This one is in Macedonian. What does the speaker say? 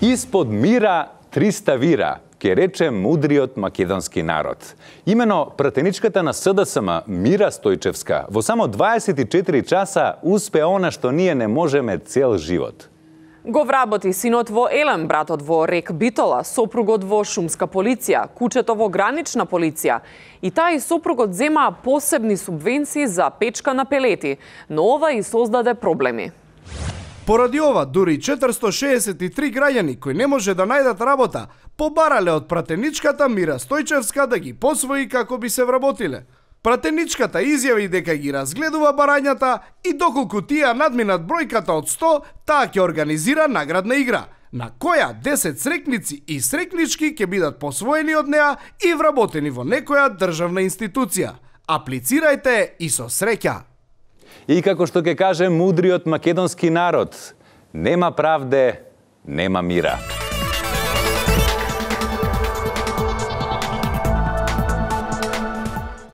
Ispod mira 300 vira, ке рече мудриот македонски народ. Имено пратеничката на СДСМ Мира Стојчевска во само 24 часа успе она што ние не можеме цел живот. Го вработи синот во Елем, братот во Рек Битола, сопругот во Шумска полиција, кучето во Гранична полиција. И тај сопругот зема посебни субвенции за печка на пелети, но ова и создаде проблеми. Поради ова, дури 463 граѓани кои не може да најдат работа, побарале од пратеничката Мира Стојчевска да ги посвои како би се вработиле. Пратеничката изјави дека ги разгледува барањата и доколку тие надминат бројката од 100, таа ќе организира наградна игра, на која 10 срекници и срекнички ќе бидат посвоени од неа и вработени во некоја државна институција. Аплицирајте и со среќа! И како што ќе каже мудриот македонски народ, нема правде, нема мира.